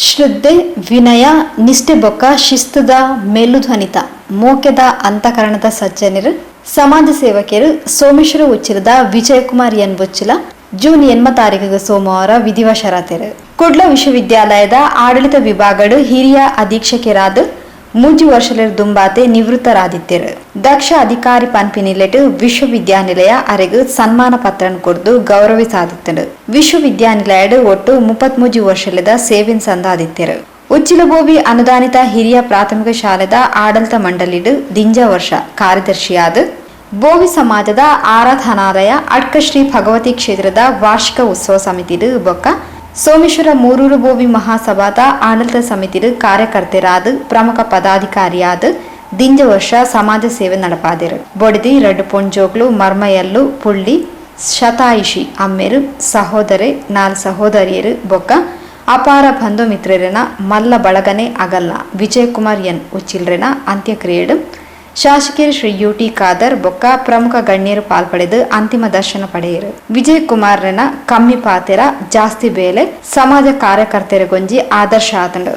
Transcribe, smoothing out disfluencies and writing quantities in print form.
ಶ್ರದ್ಧೆ, ವಿನಯ, ನಿಷ್ಠೆ ಬೊಕ್ಕ ಶಿಸ್ತುದ ಮೇಲುಧ್ವನಿತ ಮೋಕೆದ ಅಂತಃಕರಣದ ಸಜ್ಜನೆರು, ಸಮಾಜ ಸೇವಕೆರು ಸೋಮೇಶ್ವರ ಉಚ್ಚಿಲದ ವಿಜಯಕುಮಾರ್ ಎನ್ ಉಚ್ಚಿಲ ಜೂನ್ 8 ತಾರೀಖುಗ್ ಸೋಮವಾರ ವಿಧಿವಶರಾತೆರು. ಕುಡ್ಲ ವಿಶ್ವವಿದ್ಯಾಲಯದ ಆಡಳಿತ ವಿಭಾಗಡ್ ಹಿರಿಯ ಅಧೀಕ್ಷಕೆರಾದ್ 3 ವರ್ಷಲೆರ್ ದುಂಬಾತೆ ನಿವೃತ್ತರಾದಿತ್ತೆರು. ದಕ್ಷ ಅಧಿಕಾರಿ ಪನ್ಪಿನಿಲೆಟ್ ವಿಶ್ವವಿದ್ಯಾನಿಲಯ ಅರೆಗ್ ಸನ್ಮಾನ ಪತ್ರನ್ ಕೊರ್ದು ಗೌರವಿಸಾದಿತ್ತುಂಡು. ವಿಶ್ವವಿದ್ಯಾನಿಲಯಡ್ ಒಟ್ಟು 33 ವರ್ಷಲೆದ ಸೇವೆನ್ ಸಂದಾದಿತ್ತೆರು. ಉಚ್ಚಿಲಬೋವಿ ಅನುದಾನಿತ ಹಿರಿಯ ಪ್ರಾಥಮಿಕ ಶಾಲೆದ ಆಡಳಿತ ಮಂಡಳಿಡ್ ದಿಂಜ ವರ್ಷ ಕಾರ್ಯದರ್ಶಿಯಾದ್, ಬೋವಿ ಸಮಾಜದ ಆರಾಧನಾಲಯ ಅಡ್ಕ ಶ್ರೀ ಭಗವತಿ ಕ್ಷೇತ್ರದ ವಾರ್ಷಿಕ ಉತ್ಸವ ಸಮಿತಿಡ್ ಬೊಕ್ಕ ಸೋಮೇಶ್ವರ ಮೂರೂರು ಬೋವಿ ಮಹಾಸಭಾದ ಆಡಳಿತ ಸಮಿತಿಡ್ ಕಾರ್ಯಕರ್ತೆರಾದ್, ಪ್ರಮುಖ ಪದಾಧಿಕಾರಿಯಾದ್ ದಿಂಜ ವರ್ಷ ಸಮಾಜ ಸೇವೆ ನಡಪಾದೆರು. ಬೊಡಿದಿ, ರಡ್ಡ್ ಪೊಂಜೋಕ್ಲು, ಮರ್ಮಯಲ್ಲು, ಪುಳ್ಳಿ, ಶತಾಯಿಷಿ ಅಮ್ಮೆರು, ಸಹೋದರೆ, 4 ಸಹೋದರಿಯರು ಬೊಕ್ಕ ಅಪಾರ ಬಂಧು ಮಿತ್ರರೆನ ಮಲ್ಲ ಬಳಗನೆ ಅಗಲ್ನ ವಿಜಯಕುಮಾರ್ ಎನ್ ಉಚ್ಚಿಲ್ರೆನ ಅಂತ್ಯಕ್ರಿಯೆಡ್ ಶಾಸಕರು ಶ್ರೀ ಯು ಟಿ ಖಾದರ್ ಬೊಕ್ಕ ಪ್ರಮುಖ ಗಣ್ಯರು ಪಾಲ್ಪಡೆದು ಅಂತಿಮ ದರ್ಶನ ಪಡೆಯರು. ವಿಜಯ್ ಕುಮಾರ್ರೆನ ಕಮ್ಮಿ ಪಾತೆರ ಜಾಸ್ತಿ ಬೇಲೆ ಸಮಾಜ ಕಾರ್ಯಕರ್ತೆರೆಗೊಂಜಿ ಆದರ್ಶ ಆತುಂಡು.